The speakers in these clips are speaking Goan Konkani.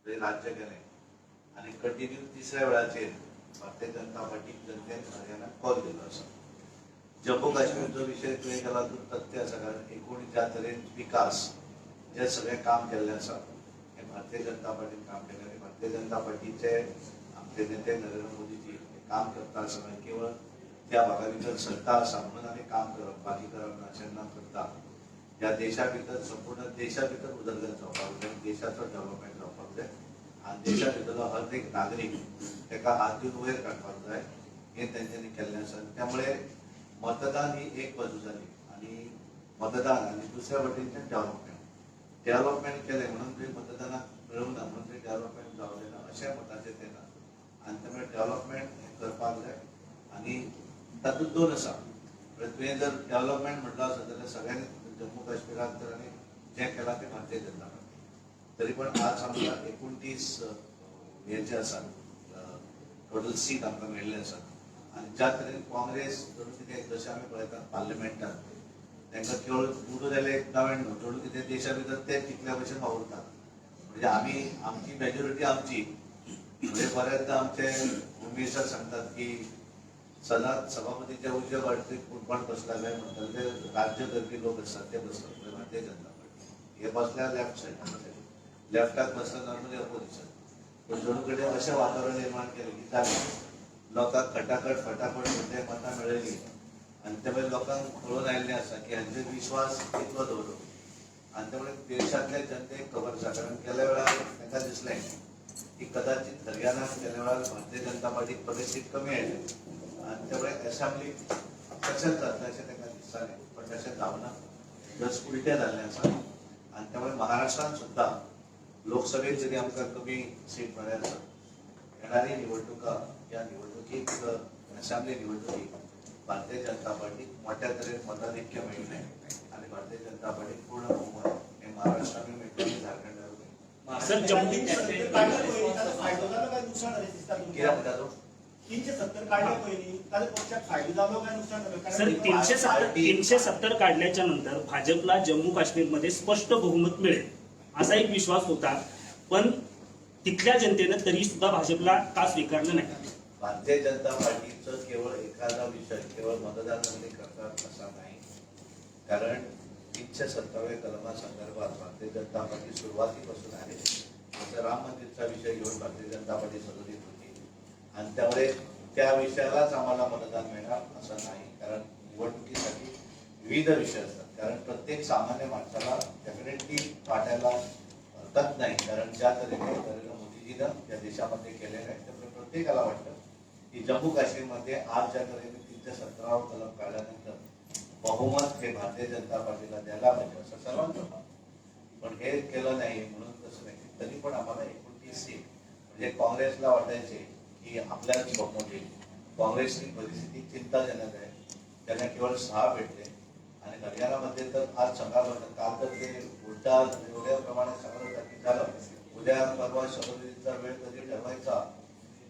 थंय राज्य केलें आनी कंटिन्यू तिसऱ्या वेळाचेर भारतीय जनता पार्टीक जनतेन हरियाणाक कॉल दिलो आसा. जम्मू काश्मीरचो विशय तुवें केला तो तथ्य आसा, कारण एकूण ज्या तरेन विकास जे सगळें काम केल्लें आसा हें भारतीय जनता पार्टीन काम केलें आनी भारतीय जनता पार्टीचे आमचे नेते नरेंद्र मोदीजी हे काम करता आसतना केवळ त्या भागा भितर सत्ता आसा म्हणून आमी काम करप बाकी करप ना अशें न करता ह्या देशा भितर, संपूर्ण देशा भितर उदरगत जावपाक जाय, देशाचो डेव्हलपमेंट जावपाक जाय आनी देशा भितरलो हर एक नागरीक ताका हात दिवन वयर काडपाक जाय हें तेंच्यांनी केल्लें आसा. त्यामुळे मतदान ही एक बाजू जाली आनी मतदान आनी दुसऱ्या वटेनच्यान डेव्हलपमेंट. डेव्हलपमेंट केलें म्हणून तुवें मतदानाक मेळूंक ना म्हणून तुवें डेव्हलपमेंट जावलें ना अशें मताचें तें ना आनी त्यामुळे डेव्हलपमेंट हें करपाक जाय आनी तातूंत दोन आसा. म्हणजे तुवें जर डेव्हलपमेंट म्हटलं आसत जाल्यार सगळ्यांनी जम्मू काश्मीरात तर आनी जें केलां तें भारतीय जनता पार्टी. तरी पण आज आमकां 29 हे जे आसा टोटल सीट आमकां मेळिल्ले आसात आनी ज्या तरेन काँग्रेस जणू कितें जशें आमी पळयतात पार्लमेंटात तांकां केवळ निवडून आयले 99, जणू कितें देशा भितर ते जिखल्या भशेन वावुरतात. म्हणजे आमी आमची मेजॉरिटी आमची, म्हणजे बऱ्याचदा आमचे होम मिनिस्टर सांगतात की सदांच सभापतीच्या उजव्या बाजूक कोण बसला काय म्हणटात, ते राज्य करपी लोक आसतात ते बसतात. म्हणजे भारतीय जनता पार्टी हे बसल्या लेफ्ट सायड, लेफ्टाक बसला नॉर्मली अपोजिशन, पण जणू कडेन अशें वातावरण निर्माण केलें की जालें लोकांक खटाखट फटाफट म्हणजे मतां मेळयली आनी त्यामुळे लोकांक कळून आयिल्लें आसा की हांचेर विश्वास कितलो दवरलो आनी त्यामुळे देशांतल्या जनतेक खबर आसा. कारण गेल्या वेळार तांकां दिसलें की कदाचित हरियाणात गेल्या वेळार भारतीय जनता पार्टीक बरे सीट कमी आयले आनी त्यामुळे असेंब्ली सक्सेस जातलें अशें तांकां दिसतालें, पण तशें जावना, जस्ट उलटें जाल्लें आसा. आनी त्यामुळे महाराष्ट्रान सुद्दां लोकसभेत जरी आमकां कमी सीट मेळ्ळे आसत, येणारी निवडणुका ह्या निवडणुकीक, असेंब्ली निवडणुकीक भारतीय जनता पार्टीक मोठ्या तरेन मताधिक्य मेळटलें आनी भारतीय जनता पार्टीक पूर्ण बहुमत हें महाराष्ट्रानूय मेळटलें आनी झारखंडानूय मेळटलें. सर, जम्मू 370 काडल्या पयलीं ताचो फायदो जालो काय नुकसान जालें दिसता कित्याक तुमकां? म्हणटा तूं? 370 काडल्या पयलीं ताचो पक्षाक फायदो जालो काय नुकसान जालें? कारण सर, 370, 370 काढल्याच्या नंतर भाजपला जम्मू काश्मीरमध्ये स्पष्ट बहुमत मिळेल असा एक विश्वास होता, पण तिथल्या जनतेनं तरी सुद्धा भाजपला का स्वीकारलं नाही? भारतीय जनता पार्टीचं केवळ एखादा विषय केवळ मतदानामध्ये करतात असा नाही, कारण 370व्या कलमा संदर्भात भारतीय जनता पार्टी सुरुवातीपासून आहे. जसं राम मंदिरचा विषय घेऊन भारतीय जनता पार्टी सदोदित होती आणि त्यामुळे त्या विषयालाच आम्हाला मतदान मिळणार असं नाही, कारण निवडणुकीसाठी विविध विषय असतात. कारण प्रत्येक सामान्य माणसाला डेफिनेटली वाटायला हरकत नाही, कारण ज्या तऱ्हेने नरेंद्र मोदीजीनं या देशामध्ये केलेलं आहे त्यामुळे प्रत्येकाला वाटतं की जम्मू काश्मीरमध्ये आज ज्या तऱ्हेने 370वा कलम काढल्यानंतर बहुमत हे भारतीय जनता पार्टीला द्यायला पाहिजे असं सर्वांचं मत. पण हे केलं नाही म्हणून तसं नाही, तरी पण आम्हाला 29 सीट, म्हणजे काँग्रेसला वाटायचे की आपल्यालाच बहुमत येईल. काँग्रेसची परिस्थिती चिंताजनक आहे, त्यांना केवळ 6 भेटले आणि हरियाणामध्ये तर आज सांगायला होतं, काल तर ते उलटा एवढ्या प्रमाणात सांगत होता की झालं उद्या परवा शपथविधीचा वेळ कधी ठरवायचा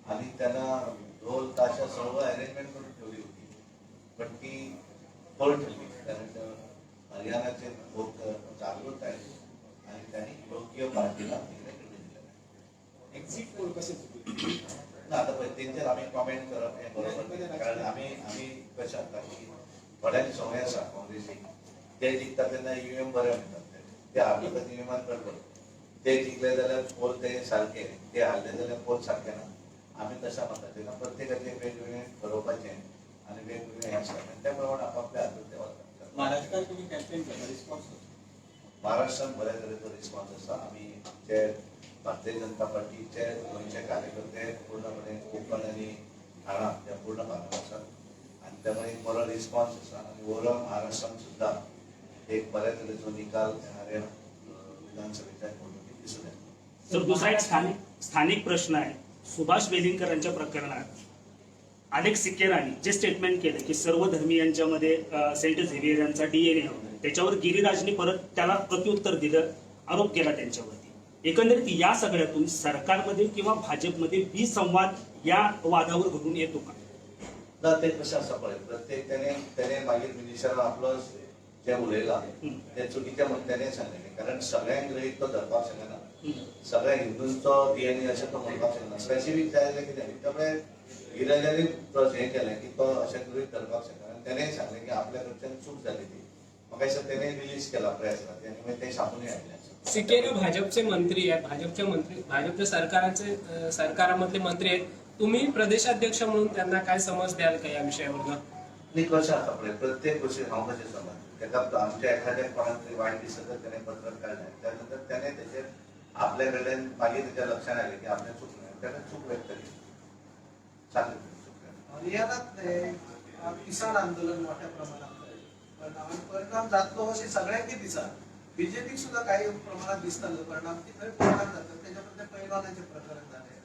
आणि त्यांना ढोल ताशा सर्व अरेंजमेंट करून ठेवली होती, पण ती फळ ठरली, कारण हरियाणाचे लोक जागृत आहेत आणि त्यांनी योग्य पार्टीला तिकडे निवडून दिलं. एक्झिट पोल कसे चुकले? ना, आता पळय तेंचेर आमी कॉमेंट करप हें बरोबर न्ही. कारण आमी आमी कशें जाता की थोड्यांक संवय आसा काँग्रेसीक, ते जिखता तेन्ना ईव्हीएम बरें म्हणटात, ते हारले ईव्हीएमान गडबड, ते जिखले जाल्यार पोल ते सारके, ते हारले जाल्यार पोल सारके ना. आमी तशें म्हणटा तेन्ना प्रत्येकाचें वेगवेगळें बरोवपाचें आनी वेगवेगळें हें आसता आनी त्या प्रमाणे आपापल्या हातूंत ते वतात. महाराष्ट्रात तुम्ही कॅम्पेन केला, रिस्पॉन्स? महाराष्ट्रात बऱ्या तरेचो रिस्पॉन्स आसा. आमी आमचे भारतीय जनता पार्टीचे गोंयचे कार्यकर्ते पूर्णपणे कोकण आनी ठाणा ह्या पूर्ण भागात आसात आनी त्यामुळे एक बरो रिस्पॉन्स आसा आनी ओवरऑल महाराष्ट्रात सुद्दां एक बऱ्या तरेचो निकाल येणाऱ्या विधानसभेच्या निवडणुकीत दिसून येतो. तर दुसरा एक स्थानिक स्थानिक प्रश्न आहे. सुभाष वेलिंगकरांच्या प्रकरणात अलेक्स सिकेरांनी जे स्टेटमेंट केलं की सर्व धर्मीयांच्यामध्ये सेंट झेवियर यांचा डीएनए होता, त्याच्यावर गिरीराजनी परत त्याला प्रत्युत्तर दिलं, आरोप केला त्यांच्यावरती. एकंदरीत या सगळ्यातून सरकारमध्ये किंवा भाजपमध्ये विसंवाद या वादावर घडून येतो का? ना, ते कशें आसा पळय, प्रत्येक तेणे तेणे मागीर मिनिस्टरान आपलो जें उलयलां तें चुकीचें म्हणून तेणें सांगलें, कारण सगळ्यांक गृहीत तो धरपाक शकना, सगळ्या हिंदूंचो डीएनए अशें तो म्हणपाक शकना. स्पेसिफीक जाय जाल्यार कितें, त्यामुळे गिरिराजांनी हें केलें की तो अशें गृहीत धरपाक शकना. आनी तेणें सांगलें की आपल्या कडच्यान चूक जाली ती, म्हाका दिसता तेणें रिलीज केला प्रेस आनी मागीर तें छापूनय हाडलें. सिकेरो भाजपचे मंत्री आहेत, भाजपचे मंत्री, भाजपच्या सरकाराचे सरकारामधले मंत्री आहेत. तुम्ही प्रदेशाध्यक्ष म्हणून त्यांना काय समज द्याल का या विषयावर? न्ही, कशें आसा पळय, प्रत्येक गोश्टी हांव कशें समज तेका आमच्या एखाद्या कोणाक तरी वायट दिसत तर तेणें पत्रक काडलें, त्या नंतर तेणें तेचेर आपल्या कडल्यान मागीर तेच्या लक्षांत आयलें की आपणें चुकलें, तेणें चूक व्यक्त केली. सांगलें तुमी चुकलें. हरियाणात किसान आंदोलन मोठ्या प्रमाणात जालें, परिणाम जातलो अशें सगळ्यांकय दिसा. बीजेपीक सुद्धा काही प्रमाणात दिसतालो परिणाम की थंय परिणाम जाता. त्याच्या नंतर पैलवानाचे प्रकरण जालें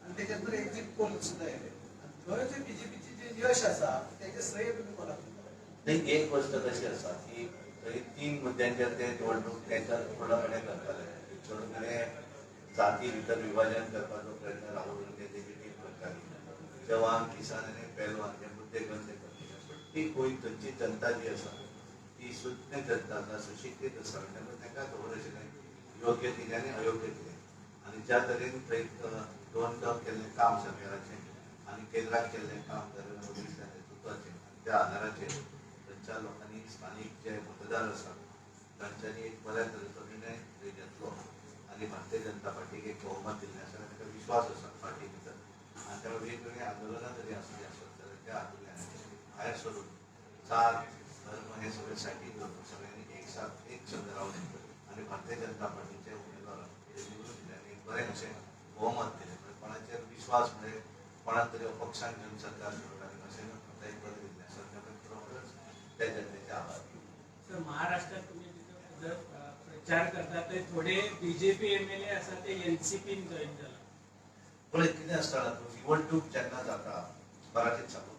आनी त्याच्या नंतर एक्झिट पोल सुद्धा येयले आनी थंय जे बीजेपीचे जे यश आसा तेजें श्रेय तुमी कोणाक दिता? नाही, एक गोष्ट कशी आसा की थंय 3 मुद्द्यांचेर ते निवडणूक तेच्या पूर्णपणे करताले. पूर्णपणे जाती भितर विभाजन करपाचो प्रयत्न राहुल गांधी तेजी टीम करताली. जवान, किसान आनी पेलवान हे मुद्दे घेवन ते करताले. पण ती गोंय थंयची जनता जी आसा ती सुज्ञ जनता आसा, सुशिक्षीत आसा, त्यामुळे तांकां खबर आशिल्लें योग्य कितें आनी अयोग्य कितें. आनी ज्या तरेन थंय 2 टर्म केल्लें काम सरकाराचें आनी केंद्राक केल्लें काम नरेंद्र मोदीच्या नेतृत्वाचें, आनी त्या आधाराचेर थंयच्या लोकांनी स्थानीक जे मतदार आसात तांच्यांनी एक बऱ्या तरेचो निर्णय थंय घेतलो आनी भारतीय जनता पार्टीक एक बहुमत दिल्लें आसा. ताका विश्वास आसा पार्टी भितर आनी त्यामुळे वेगवेगळीं आंदोलनां जरी आसलीं आसत जाल्यार त्या आंदोलनांनी भायर सरून जात धर्म हे सगळे साठी दवरून सगळ्यांनी एक साथ एक संग रावन आनी भारतीय जनता पार्टीचे उमेदवारांक ते निवडून दिले आनी एक बरें अशें बहुमत दिलें. म्हणजे कोणाचेर विश्वास म्हणजे कोणाक तरी अपक्षान घेवन सरकार सोडटा अशें आतां एक बरें दिल्लें आसा. त्यामुळे खरोखरच त्या जनतेचे आभार. सर, महाराष्ट्रात तुम्ही जिथं जर प्रचार करता ते थोडे बीजेपी एमएलए आसा ते एनसीपीन जॉईन जाला. पळय कितें आसता तूं निवडणूक जेन्ना जाता, मराठीत सांगू,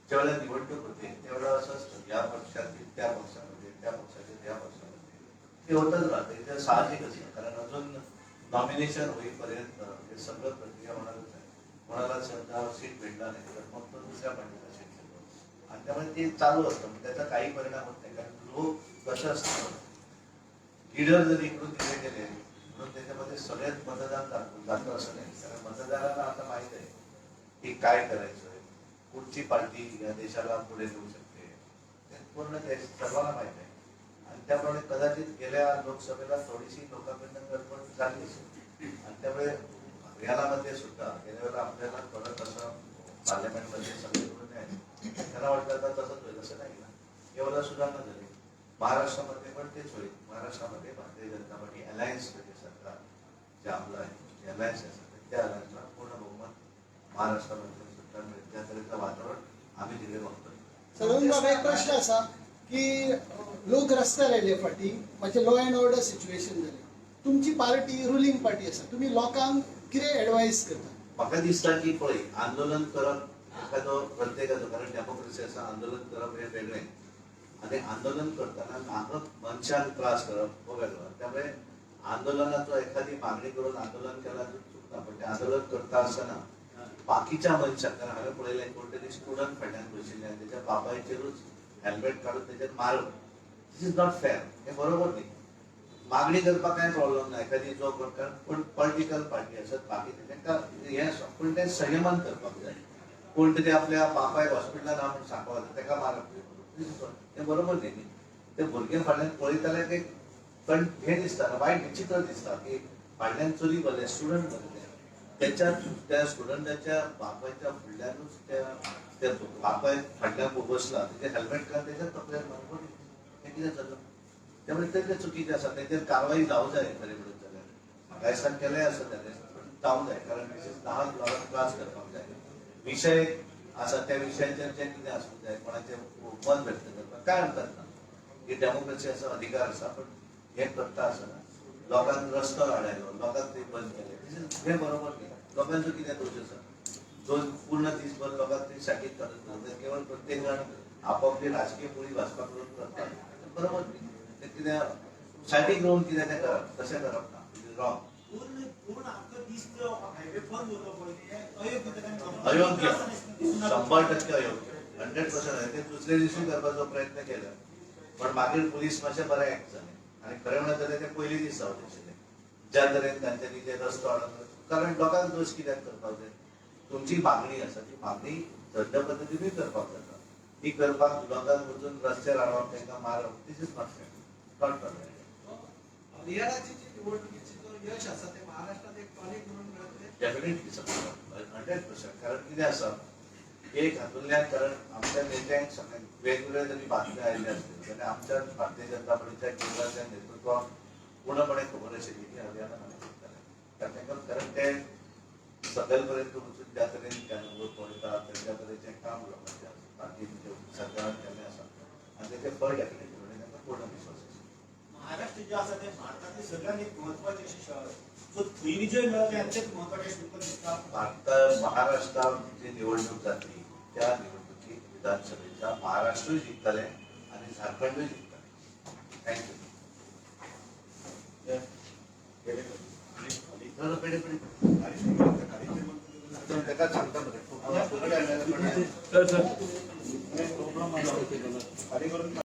ज्या वेळेला निवडणूक होते त्यावेळेला असं असतं या पक्षातील त्या पक्षामध्ये, त्या पक्षातील त्या पक्षामध्ये ते होतच राहते, ते साहजिक असतं. कारण अजून नॉमिनेशन होईपर्यंत हे सगळं प्रक्रिया होणारच आहे. कोणाला समजा सीट भेटला नाही तर मग तो दुसऱ्या पार्टीला सीट देतो आणि त्यामुळे ते चालू असतं. त्याचा काही परिणाम होत नाही. कारण लोक कसं असतं, लीडर जर इकडून तिकडे गेले म्हणून त्याच्यामध्ये सगळ्यात मतदान जातं असं नाही. कारण मतदारांना आता माहीत आहे की काय करायचं, कुठची पार्टी या देशाला पुढे नेऊ शकते, ते पूर्ण ते सर्वांना माहीत आहे. आणि त्यामुळे कदाचित गेल्या लोकसभेला थोडीशी लोकांकडनं गडबड झाली असेल आणि त्यामुळे हरियाणामध्ये सुद्धा गेल्या वेळेला आपल्याला परत असं पार्लमेंटमध्ये सगळे निवडून यायचं, त्यांना वाटलं आता तसंच होईल, असं नाही ना, एवढं सुधारणा झाली. महाराष्ट्रामध्ये पण तेच होईल. महाराष्ट्रामध्ये भारतीय जनता पार्टी अलायन्स म्हणजे सरकार जे आपलं आहे अलायन्स आहे, त्या अलायन्सला पूर्ण बहुमत महाराष्ट्रामध्ये सुद्धा मिळेल. त्या तरेचं वातावरण आम्ही तिकडे बघतोय. सदानंद बाबा, एक प्रश्न आसा की लोक रस्त्यार आयले फाटीं, मातशें लॉ एंड ऑर्डर सिच्युएशन जालें, तुमची पार्टी रुलींग पार्टी आसा, तुमी लोकांक कितें एडवायस करता? म्हाका दिसता की पळय, आंदोलन करप एखादो प्रत्येकाचो, कारण डेमोक्रेसी आसा, आंदोलन करप हें वेगळें आनी आंदोलन करतना नाहक मनशांक त्रास करप हो वेगळो. त्यामुळे आंदोलनाचो एखादी मागणी करून आंदोलन केलां चुकना, पण ते आंदोलन करता आसतना बाकीच्या मनशांक, कारण हांवें पळयलें कोण तरी स्टुडंट फाटल्यान बशिल्ले आनी तेच्या बापायचेरूच हेल्मेट काडून तेचेर मारप, this is not fair, हें बरोबर न्ही. मागणी करपाक कांय प्रॉब्लम ना, एखादी जो कारण कोण पॉलिटिकल पार्टी आसत बाकी तांकां हें आसा, पूण तें संयमन करपाक जाय. कोण तरी आपल्या बापायक हॉस्पिटलान आहा म्हूण सांगपाक वता तेका मारप, तें बरोबर न्ही. न्ही ते भुरगे फाटल्यान पळयताले ते पण हें दिसता वायट विचित्र दिसता की फाटल्यान चली बरें स्टुडंट बरें तेच्या त्या स्टुडंटाच्या बापायच्या फुडल्यानूच त्या बापाय फाटल्यान बसला, तेजें हेल्मेट काडून तेच्या तकलेर मारप, हें कितें चल्लां? त्यामुळे ते चुकीचें आसा, तेचेर कारवाई जावं जाय. खरें म्हणत जाल्यार म्हाका दिसता केलें आसत जाल्यार पण जावं जाय, कारण दिस is नाहक लोकांक त्रास करपाक जाय. विशय आसा त्या विशयाचेर जें कितें आसूंक जाय, कोणाचें मत व्यक्त करपाक काय हरकत ना, ही डेमोक्रेसी आसा, अधिकार आसा. पण हें करता आसतना लोकांक रस्तो आडायलो, लोकांक ते बंद केले, हें बरोबर न्ही. लोकांचो कितें दोश आसा? दोन पूर्ण दीसभर लोकांक ते साठीत काडून दवरतात, केवळ प्रत्येक जाण आपापली राजकीय मुळी भाजपाक लागून करतात, बरोबर न्ही. ते कितें सायडीक रावन कितें तें करप, तशें करप ना, it is wrong. पूर्ण पूर्ण आमकां दीस हायवे बंद उरलो पळय, हें अयोग्य तांकां. अयोग्य, 100% अयोग्य, 100%. ते दुसरे दिसूय करपाचो प्रयत्न केला. पण मागीर पुलीस मातशें बरें एक्ट जालें आनी खरें म्हणल्यार जाल्यार ते पयलीं दीस जावचें आशिल्लें ज्या तरेन तांच्यांनी जे रस्तो हाडून, कारण लोकांक दोश कित्याक करपाक जाय? तुमची मागणी आसा ती मागणी थंड पद्दतीनूय करपाक जाता. ती करपाक लोकांक वचून रस्त्यार हाडप, तांकां मारप, this is not fair, not tolerated. हरियाणाची जी निवडणुकीची जो यश आसा ते महाराष्ट्रात एक टॉनिक म्हणून मेळटलें. डेफिनेटली 100%. कारण कितें आसा एक हातूंतल्यान, कारण आमच्या नेत्यांक सगळ्यांक वेगवेगळे जरी बातम्यो आयिल्ल्यो आसल्यो जाल्यार आमच्या भारतीय जनता पार्टीच्या केंद्राच्या नेतृत्वाक पूर्णपणे खबर आशिल्ली की हरियाणा आमी जिखतले. कारण तांकां, कारण ते सकयल पर्यंत वचून ज्या तरेन अनुभव पळयतात, ज्या तरेचें काम लोकांचें आसा, पार्टीन सरकारान केल्लें आसा आनी तेचें फळ डेफिनेटली म्हणजे तांकां पूर्ण विश्वास आसा. महाराष्ट्र जे आसा ते भारतातले सगळ्यात एक म्हत्वाचे अशें शहर, सो थंय विजय मेळप हें अत्यंत म्हत्वाचें अशें तुमकां दिसता? भारता महाराष्ट्रात जी निवडणूक जातली त्या निवडणुकीत विधानसभेच्या महाराष्ट्रूय जिखतले आनी झारखंडूय जिखतले. Thank you. ताका सांगता बरें. सर.